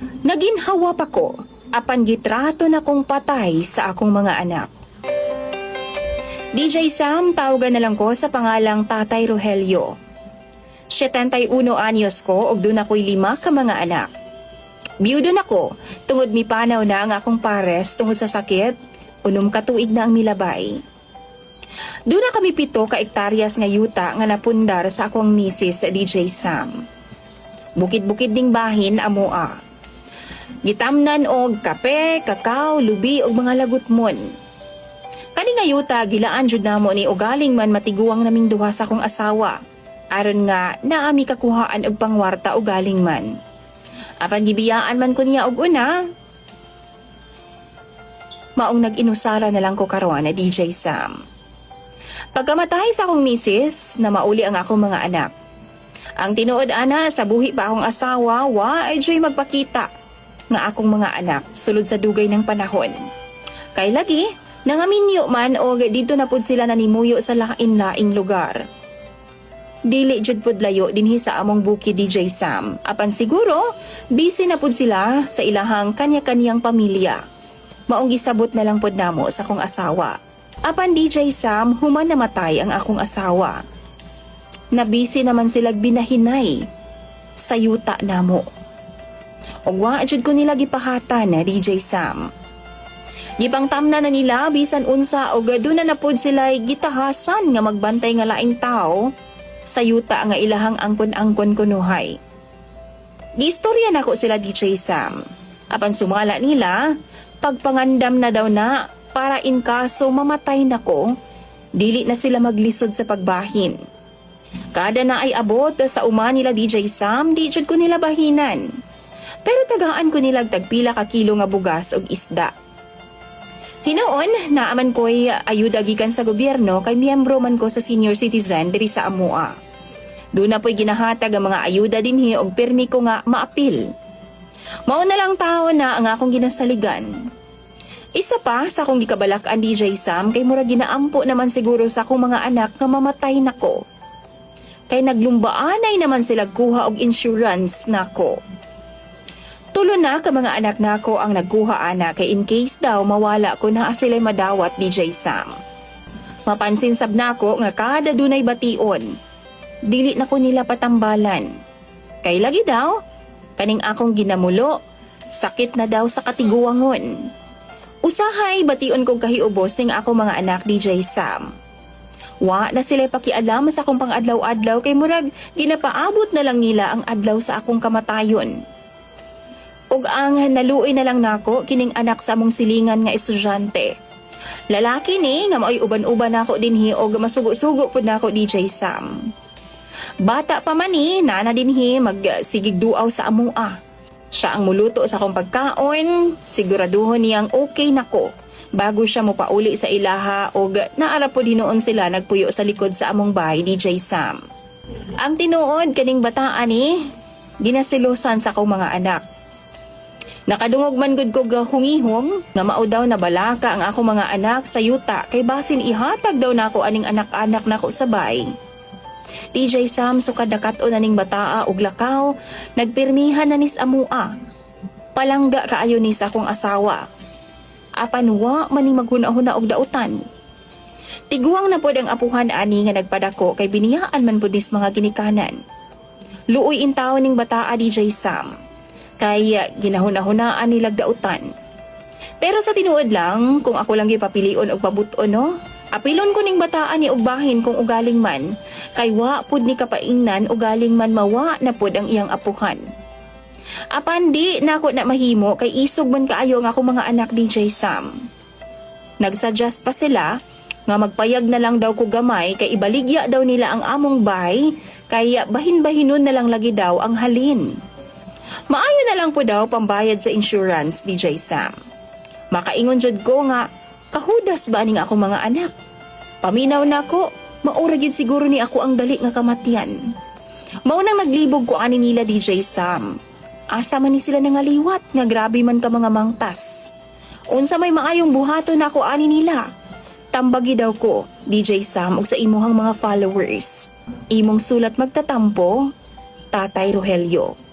Naginhawa pa ko, apan gitrato na kong patay sa akong mga anak. DJ Sam, tawagan na lang ko sa pangalang Tatay Rogelio. 71 anyos ko ug duna ko'y lima ka mga anak. Biyudo na ko, tungod mipanaw na ang akong pares tungod sa sakit, 6 ka tuig na ang milabay. Duna kami 7 ka ektaryas nga yuta nga napundar sa akong misis, DJ Sam. Bukid-bukid ning bahin amoa. Gitamnan og kape, kakao, lubi og mga lagutmon. Kani nga yuta gilaan jud namo ni ugaling man matiguang naming duha sa akong asawa. Aron nga naami kakuhaan og pangwarta ugaling man. Apan gibiyaan man ko niya og una. Maong nag-inusara na lang ko karon na DJ Sam. Pagkamatay sa akong misis, na mauli ang akong mga anak. Ang tinuod ana, sa buhi pa akong asawa, wa ay joy magpakita nga akong mga anak sulod sa dugay ng panahon. Kay lagi, nangaminyo man og dito na pud sila nanimuyo sa lain-laing lugar. Dili jud pud layo dinhi sa among bukid, DJ Sam. Apan siguro, busy na pud sila sa ilahang kanya-kanyang pamilya. Maong gisabot na lang pud namo sa akong asawa. Apan DJ Sam, human namatay ang akong asawa, nabisi naman sila binahinay sa yuta namo. Ug wa jud ko nila gipahatan na DJ Sam. Gipangtamna na nila bisan unsa og duna na pud sila gitahasan nga magbantay nga laing tao sa yuta nga ilahang angkon-angkon kunuhay. Giistorya nako sila, DJ Sam. Apan sumala nila, pagpangandam na daw na para in kaso mamatay nako, dili na sila maglisod sa pagbahin. Kada na ay abot sa uma nila, DJ Sam, di jud ko nila bahinan. Pero tagaan ko nila tagpila ka kilo nga bugas og isda. Hinuon, naaman ko'y ayuda gikan sa gobyerno kay miyembro man ko sa senior citizen diri sa amoa. Doon na po'y ginahatag ang mga ayuda dinhi og pirmi ko nga maapil. Mao na lang tao na ang akong ginasaligan. Isa pa sa akong gikabalak-an, DJ Sam, kay mura ginaampo naman siguro sa akong mga anak nga mamatay nako. Kay naglumbaanay naman sila kuha og insurance nako. Tulo na ka mga anak nako ang nagkuha ana kay in case daw mawala ko, naa sila'y madawat, DJ Sam. Mapansin sab nako nga kada dunay bation, dili na ko nila patambalan. Kay lagi daw, kaning akong ginamulo, sakit na daw sa katiguangon. Usahay bation kong kahiubos ning ako mga anak, DJ Sam. Wa na sila pakialam sa akong pang-adlaw-adlaw kay murag ginapaabot na lang nila ang adlaw sa akong kamatayon. Ug ang naluoy na lang nako kining anak sa among silingan nga estudyante. Lalaki ni nga maoy uban-uban nako dinhi og masugo-sugo pud nako, DJ Sam. Bata pa man ni, naa na dinhi magsigig duaw sa amoa. Siya ang muluto sa akong pagkaon, siguraduhon niyang okay nako bago siya mopauli sa ilaha og naara po hinuon sila nagpuyo sa likod sa among bahay, DJ Sam. Ang tinuod, kaning bataan ni ginasilosan sa akong mga anak. Nakadungog man gud ko hungihong nga mao daw na balaka ang akong mga anak sa yuta kay basin ihatag daw nako aning anak-anak nako sa bay. DJ Sam, sukad nakat-on aning bataa og lakaw, nagpirmihan na nis amua. Palangga kaayo ni sa akong asawa. Apan wa man ni maghuna-huna og dautan. Tiguang na pod ang apuhan ani nga nagpadako kay biniyaan man pod nis mga ginikanan. Luoy intaw ning bataa, DJ Sam. Kay ginahuna-hunaan nilag dautan. Pero sa tinuod lang, kung ako lang gipapilion og pabuton no, apilon ko ning bataan ni og bahin kung ugaling man, kay wa pud ni kapaingnan ugaling man mawa na pud ang iyang apuhan. Apan di nako na mahimo kay isog man kaayo ang akong mga anak, DJ Sam. Nagsuggest pa sila nga magpayag na lang daw ko gamay kay ibaligya daw nila ang among bay kay bahin-bahinon na lang lagi daw ang halin. Maayo na lang po daw pambayad sa insurance, DJ Sam. Makaingon jud ko nga kahudas ba ning akong mga anak? Paminaw nako, maura gyud siguro ni ako ang dali nga kamatyan. Mao nang naglibog ko ani nila, DJ Sam. Asa man ni sila nangaliwat nga grabe man ka mga mangtas? Unsa may maayong buhaton nako ani nila? Tambagi daw ko, DJ Sam, ug sa imuhang mga followers. Imong sulat magtatampo, Tatay Rogelio.